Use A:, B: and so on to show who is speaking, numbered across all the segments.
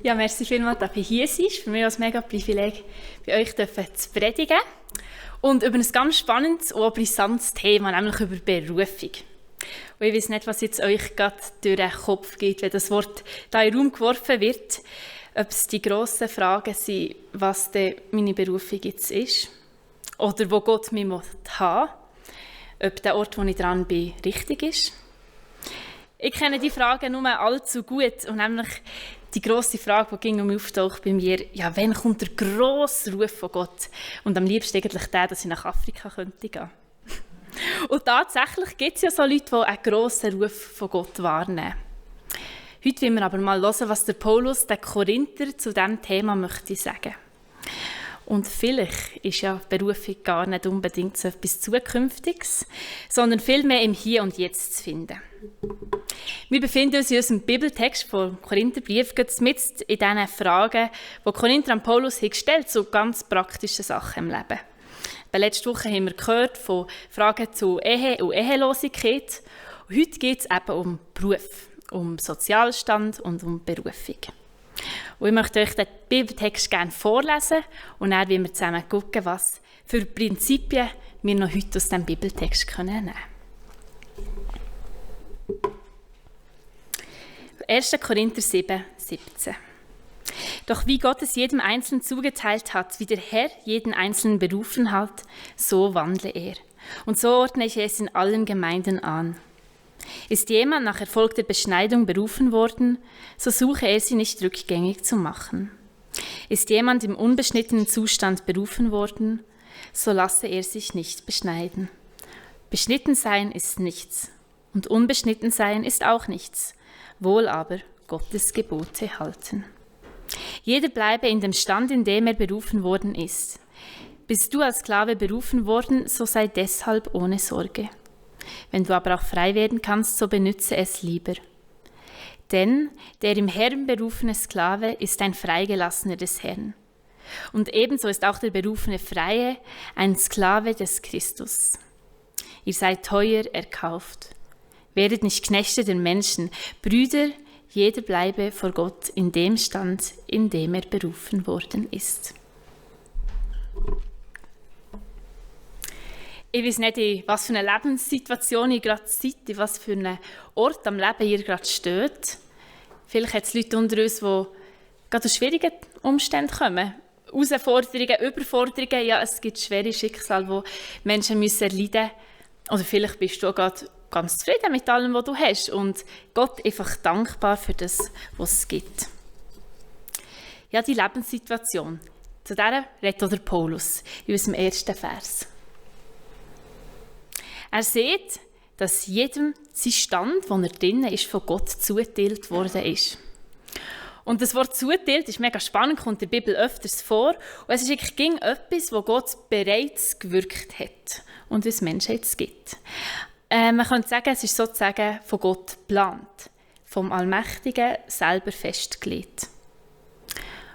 A: Ja, merci vielmals, dass ich hier sein. Es ist für mich ein mega Privileg, bei euch zu predigen. Und über ein ganz spannendes und brisantes Thema, nämlich über Berufung. Und ich weiß nicht, was jetzt euch gerade durch den Kopf geht, wenn das Wort da in den Raum geworfen wird. Ob es die grossen Fragen sind, was denn meine Berufung jetzt ist. Oder wo Gott mich haben will. Ob der Ort, wo ich dran bin, richtig ist. Ich kenne die Fragen nur allzu gut. Und nämlich die grosse Frage, die ging auftaucht bei mir, ja, wann kommt der grosse Ruf von Gott? Und am liebsten eigentlich der, dass ich nach Afrika könnte gehen. Und tatsächlich gibt es ja so Leute, die einen grossen Ruf von Gott wahrnehmen. Heute wollen wir aber mal hören, was der Paulus, der Korinther, zu diesem Thema möchte sagen. Und vielleicht ist ja Berufung gar nicht unbedingt so etwas Zukünftiges, sondern vielmehr im Hier und Jetzt zu finden. Wir befinden uns in unserem Bibeltext vom Korintherbrief mitten in diesen Fragen, die Korinther an Paulus gestellt zu ganz praktischen Sachen im Leben. Letzte Woche haben wir gehört von Fragen zu Ehe und Ehelosigkeit. Und heute geht es eben um Beruf, um Sozialstand und um Berufung. Und ich möchte euch den Bibeltext gerne vorlesen und dann wollen wir zusammen schauen, was für Prinzipien wir noch heute aus diesem Bibeltext nehmen können. 1. Korinther 7, 17. Doch wie Gott es jedem Einzelnen zugeteilt hat, wie der Herr jeden Einzelnen berufen hat, so wandle er. Und so ordne ich es in allen Gemeinden an. Ist jemand nach erfolgter Beschneidung berufen worden, so suche er sie nicht rückgängig zu machen. Ist jemand im unbeschnittenen Zustand berufen worden, so lasse er sich nicht beschneiden. Beschnitten sein ist nichts und unbeschnitten sein ist auch nichts, wohl aber Gottes Gebote halten. Jeder bleibe in dem Stand, in dem er berufen worden ist. Bist du als Sklave berufen worden, so sei deshalb ohne Sorge. Wenn du aber auch frei werden kannst, so benütze es lieber. Denn der im Herrn berufene Sklave ist ein Freigelassener des Herrn. Und ebenso ist auch der berufene Freie ein Sklave des Christus. Ihr seid teuer erkauft. Werdet nicht Knechte der Menschen, Brüder, jeder bleibe vor Gott in dem Stand, in dem er berufen worden ist. Ich weiß nicht, in was für eine Lebenssituation ihr gerade seid, in was für einen Ort am Leben ihr gerade steht. Vielleicht hat es Leute unter uns, die gerade aus schwierigen Umständen kommen. Herausforderungen, Überforderungen, ja, es gibt schwere Schicksale, die Menschen müssen erleiden müssen. Oder vielleicht bist du auch gerade ganz zufrieden mit allem, was du hast und Gott einfach dankbar für das, was es gibt. Ja, die Lebenssituation, zu der redet auch der Paulus in unserem ersten Vers. Er sieht, dass jedem sein Stand, wo er drinnen ist, von Gott zugeteilt worden ist. Und das Wort «zugeteilt» ist mega spannend, kommt in der Bibel öfters vor. Und es ist eigentlich etwas, das Gott bereits gewirkt hat und es Menschen jetzt gibt. Man könnte sagen, es ist sozusagen von Gott geplant, vom Allmächtigen selber festgelegt.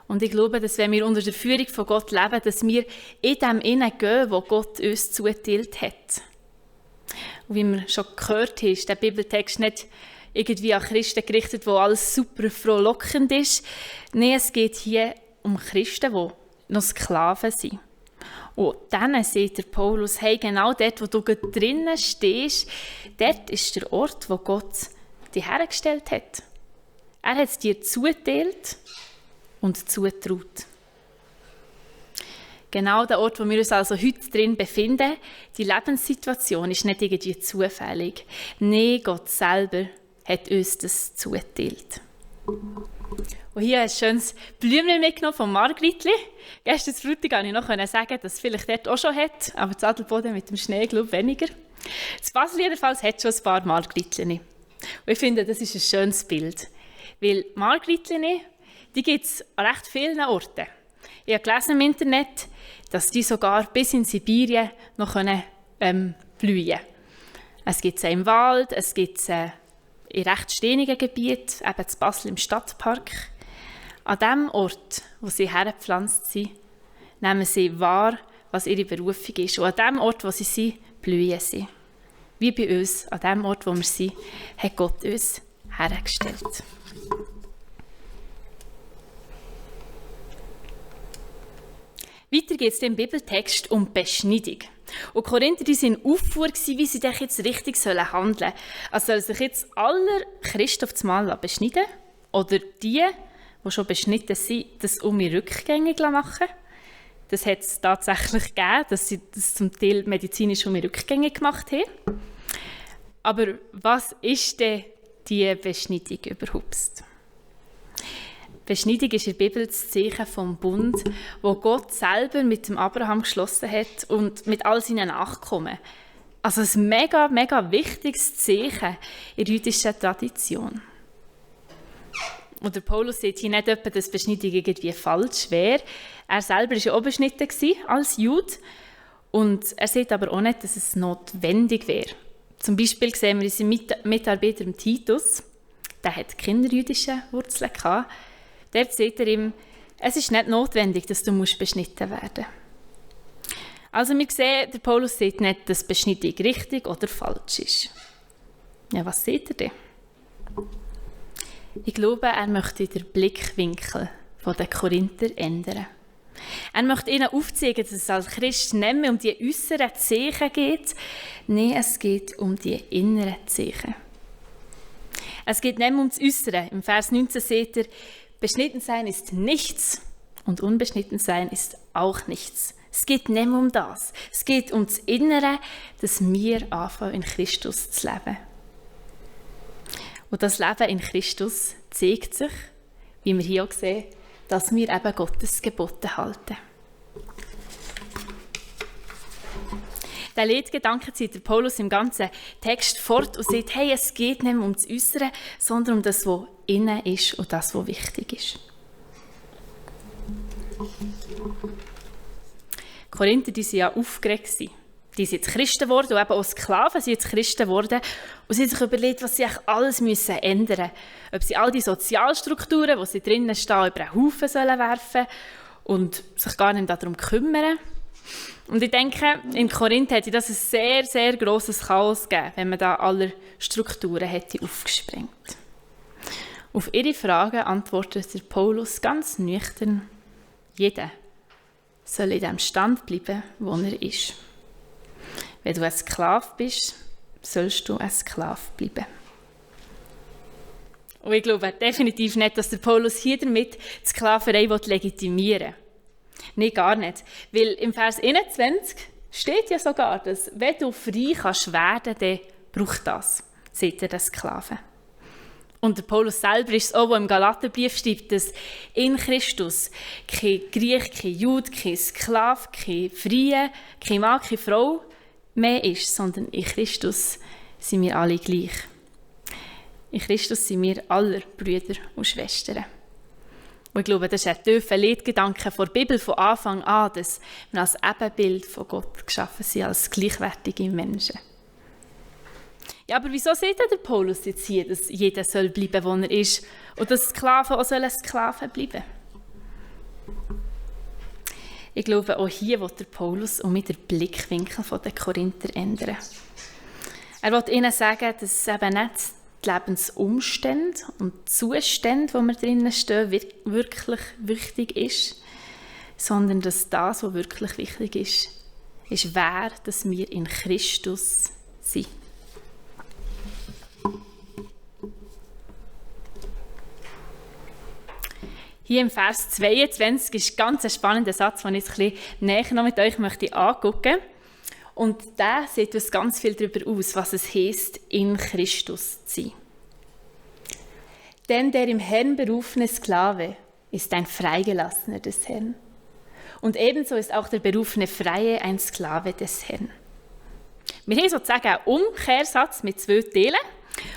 A: Und ich glaube, dass wenn wir unter der Führung von Gott leben, dass wir in dem hineingehen, wo Gott uns zugeteilt hat. Und wie wir schon gehört haben, ist der Bibeltext nicht irgendwie an Christen gerichtet, wo alles super frohlockend ist. Nein, es geht hier um Christen, die noch Sklaven sind. Und dann sieht der Paulus, hey, genau dort, wo du drinnen stehst, dort ist der Ort, wo Gott dich hergestellt hat. Er hat es dir zugeteilt und zugetraut. Genau der Ort, wo wir uns also heute drin befinden, die Lebenssituation ist nicht irgendwie zufällig. Nein, Gott selber hat uns das zugeteilt. Und hier ein schönes Blümchen mitgenommen von Margritli. Gestern Freitag konnte ich noch sagen, dass es vielleicht dort auch schon hat, aber das Adelboden mit dem Schnee, glaube ich, weniger. Das Basel jedenfalls hat schon ein paar Margritli. Und ich finde, das ist ein schönes Bild. Weil Margritli, die gibt es an recht vielen Orten. Ich habe gelesen im Internet, dass die sogar bis in Sibirien noch blühen können. Es gibt sie im Wald, es gibt sie in recht steinigen Gebieten, eben in Basel im Stadtpark. An dem Ort, wo sie hergepflanzt sind, nehmen sie wahr, was ihre Berufung ist. Und an dem Ort, wo sie sind, blühen sie. Wie bei uns, an dem Ort, wo wir sind, hat Gott uns hergestellt. Weiter geht es im Bibeltext um Beschneidung. Und die Korinther waren in Aufruhr, wie sie jetzt richtig handeln sollen. Also sollen sich jetzt alle Christen auf das Mal beschneiden? Oder die schon beschnitten sind, das rückgängig machen? Das hat es tatsächlich gegeben, dass sie das zum Teil medizinisch rückgängig gemacht haben. Aber was ist denn die Beschneidung überhaupt? Beschneidung ist in der Bibel das Zeichen vom Bund, wo Gott selber mit dem Abraham geschlossen hat und mit all seinen Nachkommen. Also ein mega, mega wichtiges Zeichen in der jüdischen Tradition. Und der Paulus sieht hier nicht etwa, dass Beschneidung irgendwie falsch wäre. Er selber war ja auch beschnitten als Jude. Und er sieht aber auch nicht, dass es notwendig wäre. Zum Beispiel sehen wir unseren Mitarbeiter Titus, der hat kinderjüdische Wurzeln gehabt. Dort sieht er ihm, es ist nicht notwendig, dass du beschnitten werden musst. Also wir sehen, der Paulus sieht nicht, dass Beschneidung richtig oder falsch ist. Ja, was sieht er denn? Ich glaube, er möchte den Blickwinkel der Korinther ändern. Er möchte ihnen aufzeigen, dass es als Christ nicht mehr um die äußeren Zeichen geht. Nein, es geht um die inneren Zeichen. Es geht nicht mehr um das Äußere. Im Vers 19 seht ihr, beschnitten sein ist nichts und unbeschnitten sein ist auch nichts. Es geht nicht mehr um das. Es geht um das Innere, dass wir anfangen, in Christus zu leben. Und das Leben in Christus zeigt sich, wie wir hier auch sehen, dass wir eben Gottes Gebote halten. Der Leitgedanke zieht der Paulus im ganzen Text fort und sagt, hey, es geht nicht mehr um das Äußere, sondern um das, was innen ist und das, was wichtig ist. Die Korinther, die waren ja aufgeregt. Die sind jetzt Christen geworden und eben auch Sklaven sind jetzt Christen geworden. Und sie haben sich überlegt, was sie eigentlich alles ändern müssen. Ob sie all die Sozialstrukturen, die sie drinnen stehen, über einen Haufen werfen sollen und sich gar nicht darum kümmern. Und ich denke, in Korinth hätte das ein sehr, sehr grosses Chaos gegeben, wenn man da alle Strukturen hätte aufgesprengt. Auf ihre Fragen antwortet der Paulus ganz nüchtern: Jeder soll in dem Stand bleiben, wo er ist. Wenn du ein Sklave bist, sollst du ein Sklave bleiben. Und ich glaube definitiv nicht, dass der Paulus hier damit die Sklaverei legitimieren will. Nein, gar nicht. Weil im Vers 21 steht ja sogar, dass wenn du frei kannst werden, dann braucht das, sagt er den Sklaven. Und der Paulus selber ist es auch, der im Galaterbrief schreibt, dass in Christus kein Griech, kein Jude, kein Sklave, kein Freie, kein Mann, keine Frau mehr ist, sondern in Christus sind wir alle gleich. In Christus sind wir alle Brüder und Schwestern. Und ich glaube, das ist ein tiefer Leitgedanke der Bibel von Anfang an, dass wir als Ebenbild von Gott geschaffen sind, als gleichwertige Menschen. Ja, aber wieso sieht der Paulus jetzt hier, dass jeder soll bleiben, wo er ist, und dass Sklaven auch Sklaven bleiben? Ich glaube, auch hier will der Paulus mit den Blickwinkel der Korinther ändern. Er will ihnen sagen, dass es eben nicht die Lebensumstände und die Zustände, wo wir drinnen stehen, wirklich wichtig ist, sondern dass das, was wirklich wichtig ist wer, dass wir in Christus sind. Hier im Vers 22 ist ganz ein spannender Satz, den ich jetzt ein bisschen näher noch mit euch angucken möchte. Und der sieht uns ganz viel darüber aus, was es heisst, in Christus zu sein. Denn der im Herrn berufene Sklave ist ein Freigelassener des Herrn. Und ebenso ist auch der berufene Freie ein Sklave des Herrn. Wir haben sozusagen einen Umkehrsatz mit 2 Teilen.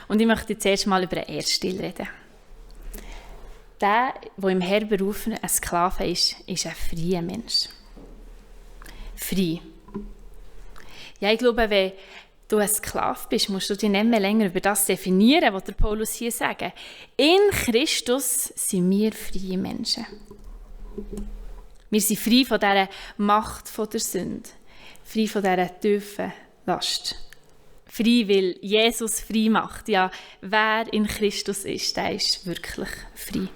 A: Und ich möchte zuerst mal über den ersten Teil reden. Der im Herrn berufen ein Sklave ist ein freier Mensch. Frei. Ja, ich glaube, wenn du ein Sklave bist, musst du dich nicht mehr länger über das definieren, was der Paulus hier sagt. In Christus sind wir freie Menschen. Wir sind frei von dieser Macht der Sünde, frei von dieser tiefen Last. Frei, weil Jesus frei macht. Ja, wer in Christus ist, der ist wirklich frei.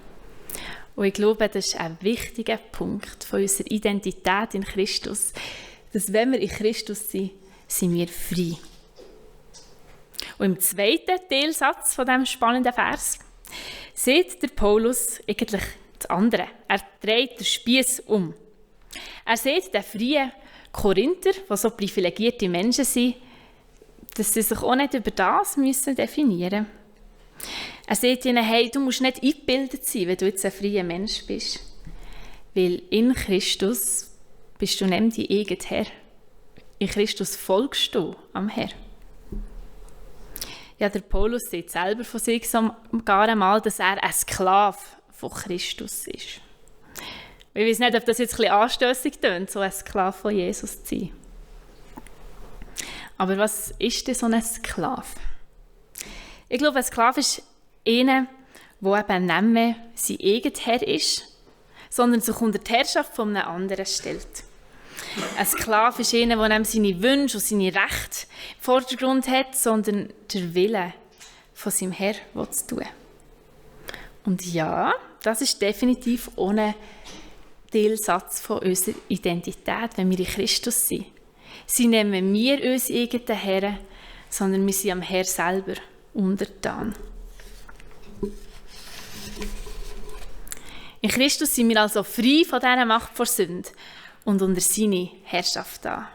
A: Und ich glaube, das ist ein wichtiger Punkt von unserer Identität in Christus, dass wenn wir in Christus sind, sind wir frei. Und im zweiten Teilsatz von diesem spannenden Vers sieht der Paulus eigentlich das andere. Er dreht den Spieß um. Er sieht den freien Korinther, die so privilegierte Menschen sind, dass sie sich auch nicht über das definieren müssen. Er sagt ihnen, hey, du musst nicht eingebildet sein, wenn du jetzt ein freier Mensch bist. Weil in Christus bist du nicht dein eigener Herr. In Christus folgst du am Herr. Ja, der Paulus sagt selber von sich gar einmal, dass er ein Sklave von Christus ist. Ich weiß nicht, ob das jetzt ein bisschen anstössig tönt, so ein Sklave von Jesus zu sein. Aber was ist denn so ein Sklave? Ich glaube, ein Sklave ist einer, der eben nicht mehr sein eigener Herr ist, sondern sich unter die Herrschaft von einem anderen stellt. Ein Sklave ist einer, der nicht seine Wünsche und seine Rechte im Vordergrund hat, sondern der Wille von seinem Herr zu tun. Und ja, das ist definitiv ohne Teilsatz von unserer Identität, wenn wir in Christus sind. Sie nehmen wir unsere eigenen Herren, sondern wir sind am Herr selber untertan. In Christus sind wir also frei von dieser Macht vor Sünde und unter seine Herrschaft da.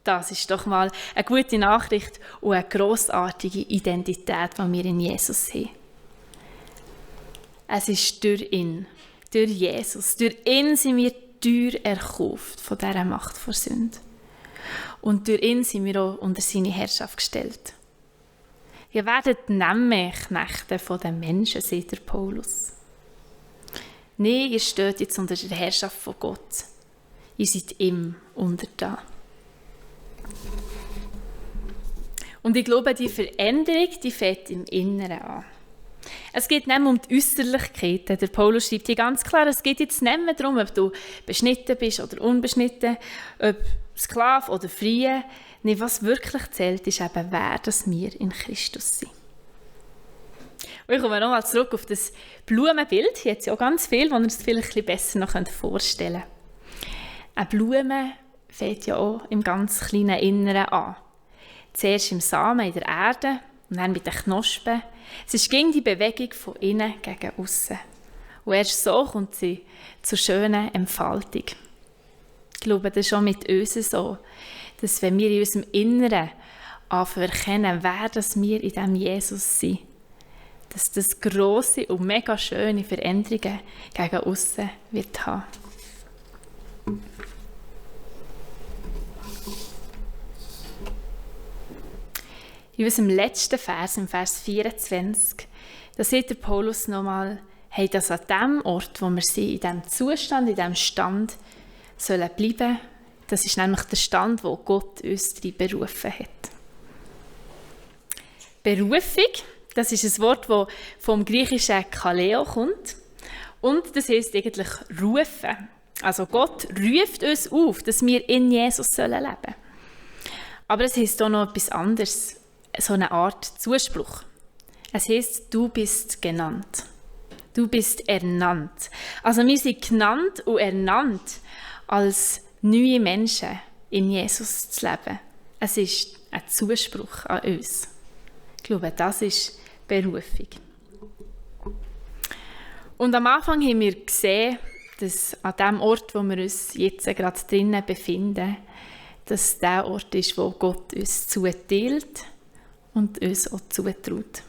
A: Das ist doch mal eine gute Nachricht und eine grossartige Identität, die wir in Jesus haben. Es ist durch ihn, durch Jesus, durch ihn sind wir teuer erkauft von dieser Macht vor Sünde. Und durch ihn sind wir auch unter seine Herrschaft gestellt. Ihr werdet nicht mehr Knechte von den Menschen, sagt der Paulus. Nein, ihr steht jetzt unter der Herrschaft von Gott. Ihr seid ihm untertan. Und ich glaube, die Veränderung, die fängt im Inneren an. Es geht nicht mehr um die Äußerlichkeiten. Der Paulus schreibt hier ganz klar, es geht jetzt nicht mehr darum, ob du beschnitten bist oder unbeschnitten, ob Sklave oder Freie. Nein, was wirklich zählt, ist eben, wer das wir in Christus sind. Und ich komme nochmal zurück auf das Blumenbild. Hier hat es ja auch ganz viel, wo ihr es vielleicht ein bisschen besser noch vorstellen könnt. Eine Blume fängt ja auch im ganz kleinen Inneren an. Zuerst im Samen in der Erde und dann mit den Knospen. Es ist gegen die Bewegung von innen gegen aussen. Und erst so kommt sie zur schönen Entfaltung. Ich glaube, das ist auch mit uns so, dass wenn wir in unserem Inneren anfangen erkennen, wer das wir in diesem Jesus sind, dass das grosse und mega schöne Veränderungen gegen aussen wird haben. In unserem letzten Vers, im Vers 24, da sieht der Paulus nochmal, hey, dass an dem Ort, wo wir sind, in diesem Zustand, in diesem Stand, sollen bleiben. Das ist nämlich der Stand, wo Gott uns berufen hat. Berufung, das ist ein Wort, das vom griechischen Kaleo kommt. Und das heisst eigentlich rufen. Also Gott ruft uns auf, dass wir in Jesus leben sollen. Aber es heisst auch noch etwas anderes. So eine Art Zuspruch. Es heisst, du bist genannt. Du bist ernannt. Also wir sind genannt und ernannt, als neue Menschen in Jesus zu leben. Es ist ein Zuspruch an uns. Ich glaube, das ist Berufung. Und am Anfang haben wir gesehen, dass an dem Ort, wo wir uns jetzt gerade drinnen befinden, dass der Ort ist, wo Gott uns zuteilt und uns auch zutraut.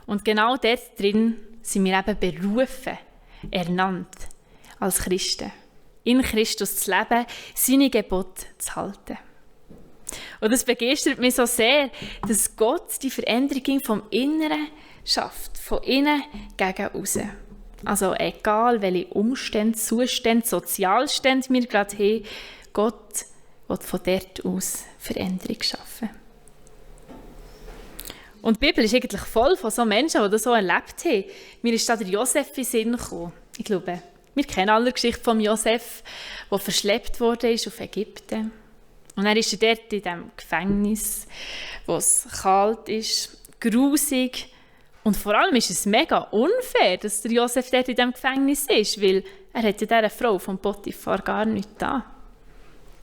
A: Und genau dort drin sind wir eben berufen, ernannt als Christen. In Christus zu leben, seine Gebote zu halten. Und das begeistert mich so sehr, dass Gott die Veränderung vom Inneren schafft, von innen gegen außen. Also egal, welche Umstände, Zustände, Sozialstände wir gerade haben, Gott will von dort aus Veränderung schaffen. Und die Bibel ist eigentlich voll von so Menschen, die das so erlebt haben. Mir ist da der Josef in den Sinn gekommen. Ich glaube, wir kennen alle die Geschichte von Josef, der verschleppt wurde auf Ägypten. Und dann ist er dort in diesem Gefängnis, wo es kalt ist, grusig, Und vor allem ist es mega unfair, dass der Josef dort in diesem Gefängnis ist, weil er hat ja dieser Frau von Potiphar gar nichts getan.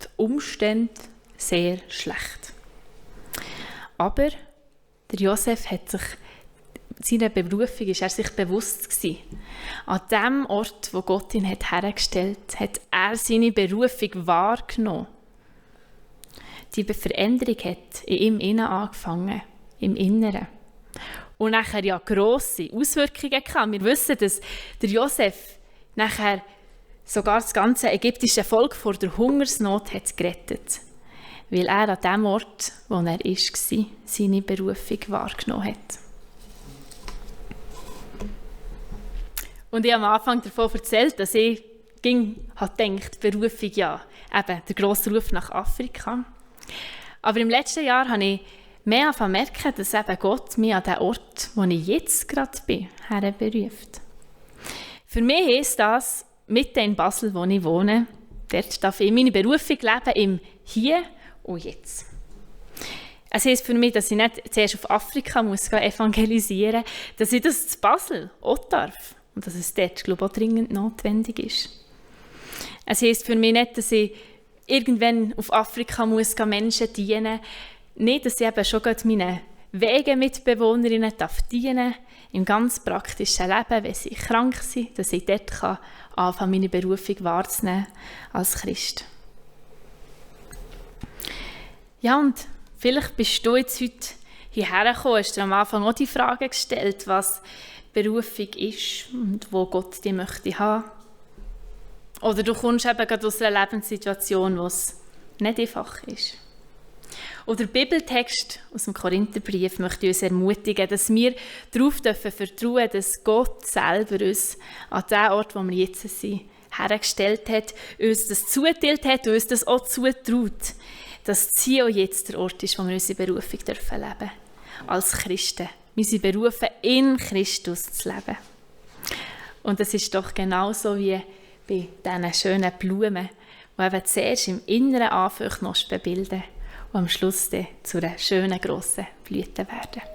A: Die Umstände sehr schlecht. Aber der Josef hat sich, seiner Berufung ist er sich bewusst gewesen. An dem Ort, wo Gott ihn hat hergestellt hat, er seine Berufung wahrgenommen. Die Veränderung hat in ihm innen angefangen, im Inneren. Und nachher ja grosse Auswirkungen gehabt. Wir wissen, dass der Josef nachher sogar das ganze ägyptische Volk vor der Hungersnot hat gerettet, weil er an dem Ort, wo er war, seine Berufung wahrgenommen hat. Und ich habe am Anfang davon erzählt, dass ich gedacht, Berufung ja, eben der grosse Ruf nach Afrika. Aber im letzten Jahr habe ich mehr merken, dass eben Gott mich an den Ort, wo ich jetzt gerade bin, herberuft. Für mich heisst das, mitten in Basel, wo ich wohne, dort darf ich meine Berufung leben, im Hier und Jetzt. Es heisst für mich, dass ich nicht zuerst auf Afrika muss evangelisieren muss, dass ich das in Basel auch darf und dass es dort, glaube ich, auch dringend notwendig ist. Es heisst für mich nicht, dass ich irgendwann auf Afrika muss Menschen dienen muss, nicht, dass ich eben schon meine Wegemitbewohnerinnen dienen darf, im ganz praktischen Leben, wenn sie krank sind, dass ich dort anfangen, meine Berufung wahrzunehmen als Christ. Ja, und vielleicht bist du jetzt heute hierher gekommen, hast dir am Anfang auch die Frage gestellt, was Berufung ist und wo Gott die möchte haben. Oder du kommst eben gerade aus einer Lebenssituation, wo es nicht einfach ist. Oder der Bibeltext aus dem Korintherbrief möchte uns ermutigen, dass wir darauf vertrauen dürfen, dass Gott selber uns an den Ort, wo wir jetzt sind, hergestellt hat, uns das zugeteilt hat und uns das auch zutraut, dass hier auch jetzt der Ort ist, wo wir unsere Berufung leben dürfen. Als Christen. Wir sind berufen, in Christus zu leben. Und das ist doch genauso wie bei diesen schönen Blumen, die eben zuerst im Inneren anfangen, Knospen bilden und am Schluss dann zu einer schönen, grossen Blüte werden.